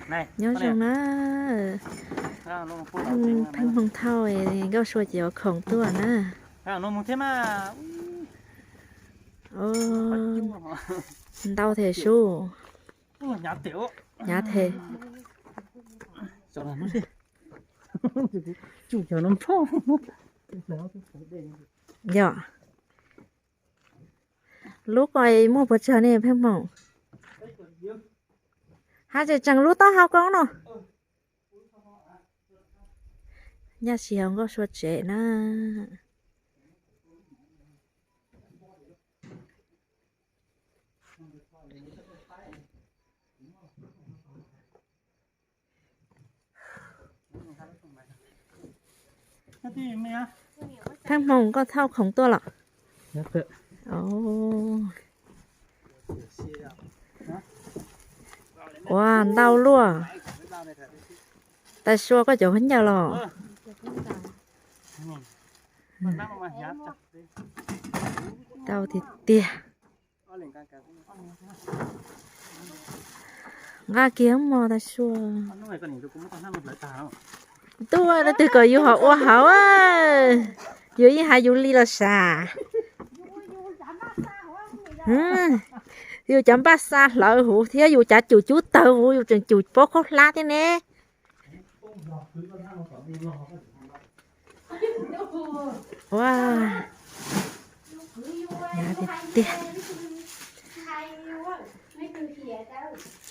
Nyob zoo na, Pheej Hmoo thauj Nkauj Sua cov khoom tuaj na. Ntau thiab sub. Hnyav thiab. Yog lub ko muaj puas tsawg ne Pheej Hmoo? Hab tseem tseem lub taub hau ko no. Nyaj tsis yog Nkauj Sua tsev na. Pheej Hmoo koj thauj khoom tuaj los? Ua ntau luaj. Tais Sua koj cov khaub ncaws los? Ntau tiag tiag. Nqa kiag mog Tais Sua. Tuaj leej twg kom yus ho ua hauv. Yus yeej hais yus li los sav. Yus cov npaj xa hlawv huv thiab yus cav cum cub tawg huv, yus tseem cum pob khaub hlab thiab ne. Ua, tiag tiag.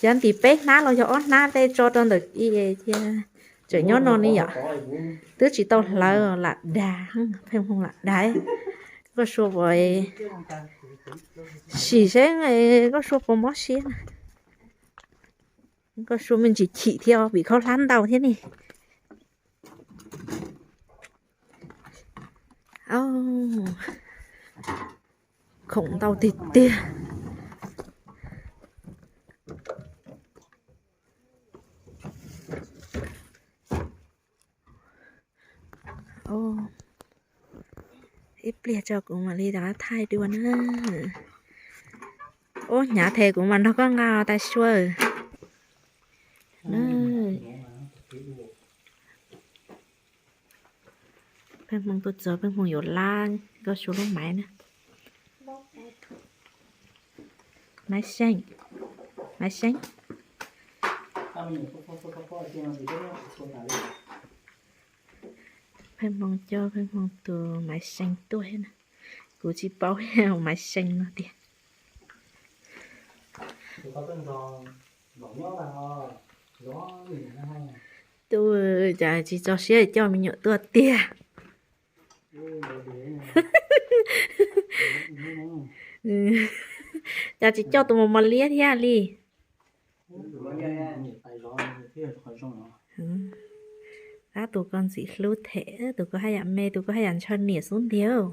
Cov ntim peb hnab los yog ob hnab tej tso rau ntawm i thiab. Tseem nyob no ne yom. Twb tsis tau hlawv lam dag, Pheej Hmoo lam dag. Nkauj Sua puas, sim seb Nkauj Sua puas mob siab na. Nkauj Sua me ntsis chim thiab vim khaub hlab ntau thiab ne. Khoom ntau tiag tiag. Ib pliag tso kuv mam li rov qab thaij dua na. Ub, hnyav thiab kuv mam nrog koj nqa Tais Sua. Pheej Hmoo tuaj txog, Pheej Hmoo yuav lab Nkauj Sua lub maiv na. Maiv Xeem, Maiv Xeem. Pheej Hmoo coj Pheej Hmoo tus Maiv Xeem tuaj thiab na. Kuv tsis paub Maiv Xeem no tiag. Tus cas tsis tso siab coj me nyuam tuaj tiag. Cas tsis coj tus mos mos liab thiab li. Tab tus koj ntxim hlub them, tus koj haj yam me, tus koj haj yam ntshaw niam xub ntiag.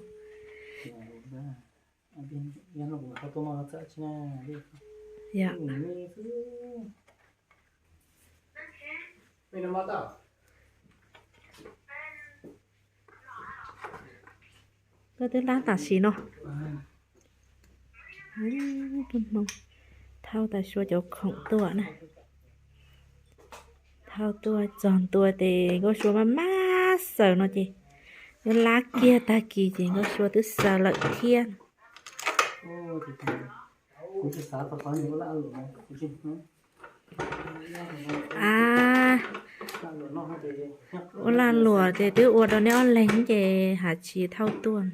Koj twb lab tam sim no. Thauj Tais Sua cov khoom tuaj na. Thauj tuaj txog ntua ces Nkauj Sua maj maj xaws no ces yuav lab kiag tag kis ces Nkauj Sua twb xaws lawm thiab. A, ua lag luam ces twb ua rau neb ob leeg ces hais tsis thauj tuaj.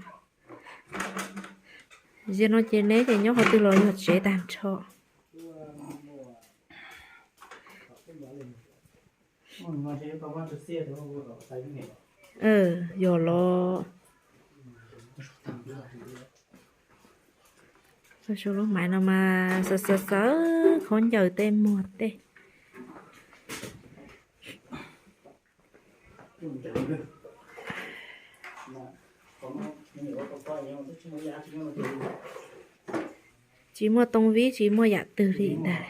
Ziag no ces neb ces nyob qhov twg los yog tsev tag nrho. Yog los. Koj suav lub maiv no mas xav xav xav khaub ncaws tej muag tej. Tsis muaj too vib tsis muaj yam twg li ntag.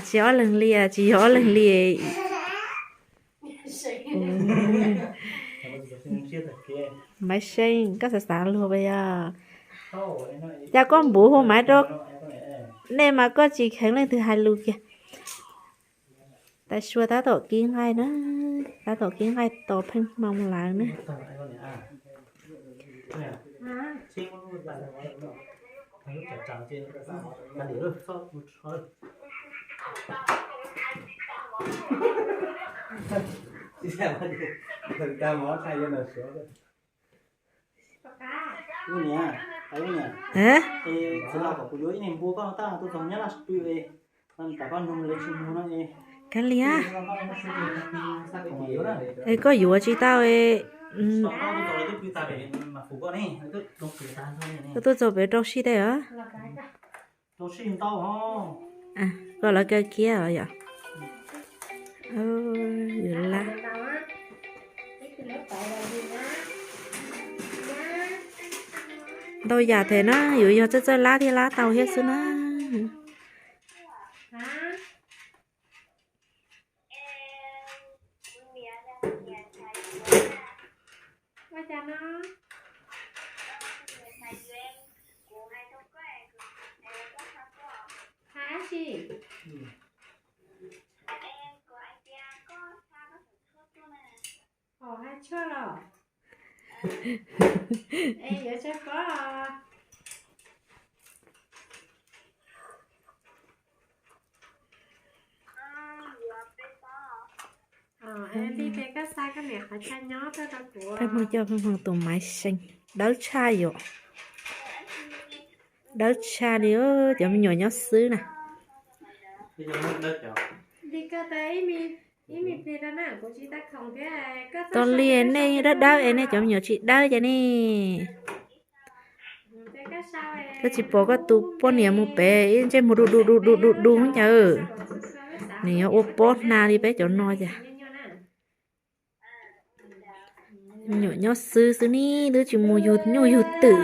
Tsis ob leeg li, tsis yog ob leeg li. Maiv Seej, koj xav xav luag pas yog? Cas koj npuv hu maiv rau nej mas koj tsis kheev leej twg hais lus kiag. Tais Sua tab tom kib nqaij na, tab tom kib nqaij tos Pheej Hmoo lawv na. Kav liam, es koj yuav tsis tau. Koj tuaj txog pem rau sij tej os. Koj lawv kaw kiab os yom. Yuav lab ntau yam thiab na, yuav yog txawj txawj lab thiaj lab tau thiab xwb na. Peb Hmoob coj Peb Hmoob tus Maiv Seej dawb tshaj yom. Dawb tshaj li, cov me nyuam nyob xwb na. Tos li nej dawb dawb es nej cov me nyuam tsis dawb ces ne. Koj tsis pom koj tus poj niam mus pem ib ntsej muag du du du du du du cas. Nws yuav ua pob hna li peb cov no cas. Nyuam nyob xwb xwb ne, twb tsis mus yug nyuj yug twm.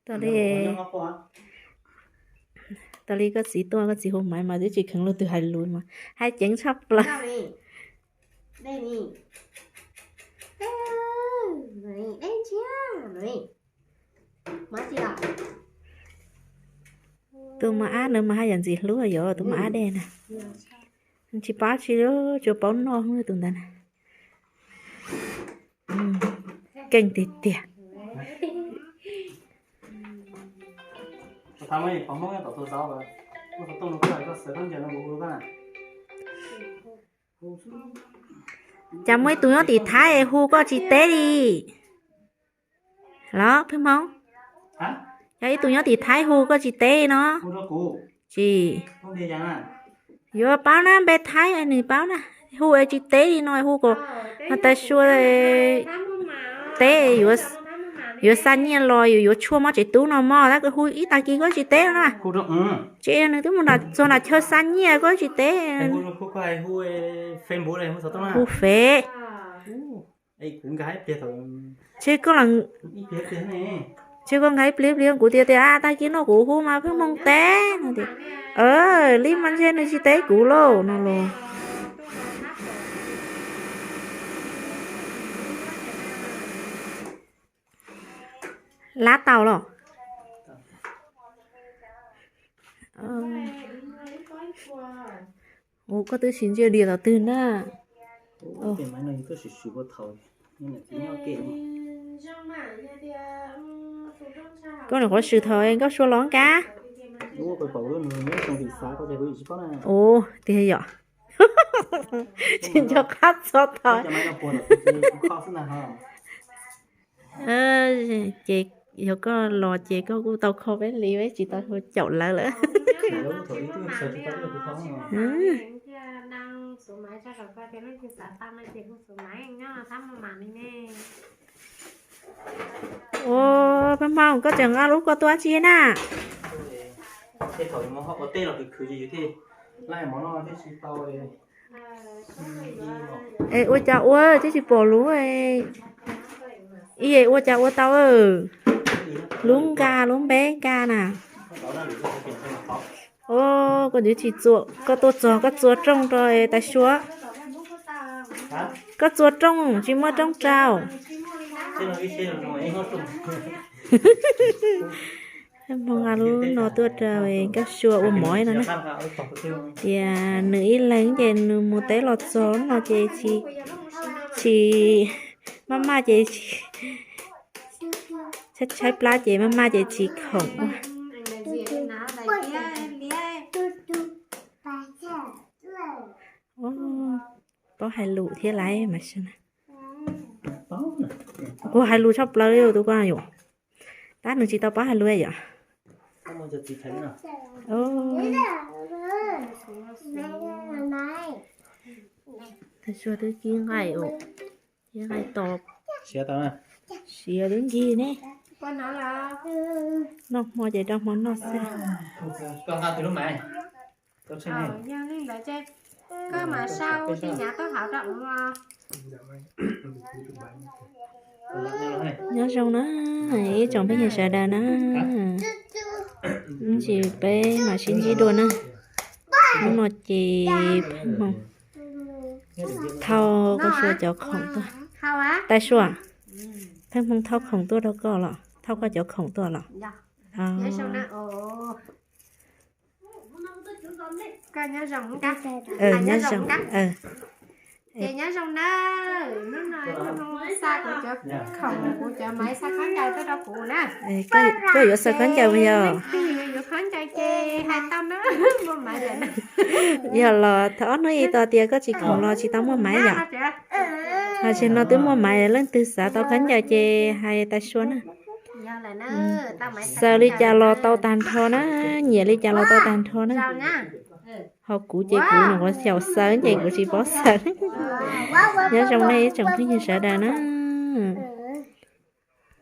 Tos li, tos li koj txiv tuaj, koj txiv hu Maiv mas twb tsis kheev luag twg hais lus mas hais ceev tshaj plaws. Tus Maiv Ab nws mas haj yam ntxim hlub yom, tus Maiv Ab Dej na. Tsis paub tsi, tsuas paub noj tus ntawd na. Keej tiag tiag. Cas muaj ib tug nyob tim Thaib hu koj tsis teb li los Pheej Hmoo? Yog ib tug nyob tim Thaib hu koj tsis teb no. Tsis yuav paub na, npe Thaib nws paub na. Hu es tsis teb li no, hu kom Tais Sua teb, yuav xa nyiaj los yuav tshuaj mob tsev tub no mog, tab hu ib tag kis koj tsis teb na. Tsis, nws twb mus txog nram chaw xa nyiaj koj tsis teb. Hu fev. Tsis, koj nkag ib pliag pliag kuv tias tias a, tag kis no kuv hu mas Pheej Hmoo teb no tias, li mas ntshe nws tsis teb kuv lauj no los. Lab tau los? Ua koj twb tsis ntsia diam tom twg na. Koj niam qhuav swm thaum Nkauj Sua los kab. Ua tiag yom. Tsis nco qab txog thaum ces yog koj los ces koj kuj tau kho peb li, peb tsis tau caum lawv lawm. Ua, Paj Hmoo, koj tseem nqa lub ko tuaj tsi na? Es ua cas ua twb tsis pom lub, ib ua cas ua tau lub nka, lub npeb nka na. Ua, koj twb tsis txua, koj tuaj txog koj txua rooj rau Tais Sua. Koj txua rooj tsis muaj rooj rau. Hmoob nqa lub no tuaj rau Nkauj Sua ua mov no na. Tias nws ib leeg ces nws mus teb los txog no ces tsis, tsis, maj maj ces tsis, tshaib tshaib plab ces maj maj ces tsis khoom ua. Paub hais lus thiab laiv mas. Kuv hais lus tshaj plaws li tus ko yom. Tab nws tsis tau paub hais lus yom. Tais Sua twb kib nqaij, kib nqaij to, siav twb nkig ne. Noj hmo ces rau hmo noj xwb. Nyob zoo na ib tsoom phooj ywg sawv daws na. Ib ntsis peb mam sib ntsib dua na. Hnub no ces Pheej Hmoo thauj Nkauj Sua cov khoom tuaj. Tais Sua, Pheej Hmoo thauj khoom tuaj rau koj los, thauj koj cov khoom tuaj los? Nyob zoo. Ces nyob zoo na, hnub no xa kuv cov khoom, kuv cov maiv xa khaub ncaws tuaj rau kuv na. Koj yuav xa khaub ncaws mas yog? Yuav khaub ncaws ces hais tau na, muaj maiv lawm na. Yog los thaum ob hnub ib tau tias koj tsis khoom los tsis tau muaj maiv yom? Ho tsis no twb muaj maiv, leej twg xav tau khaub ncaws ces hais Tais Sua na. Xaws li cas los tau tag nrho na, nyiam li cas los tau tag nrho na. Ho kuv ces kuv nyuam qhuav xyaum xaws ces kuv tsis paub xaws. Nyob zoo nej ib tsoom phooj ywg sawv daws na.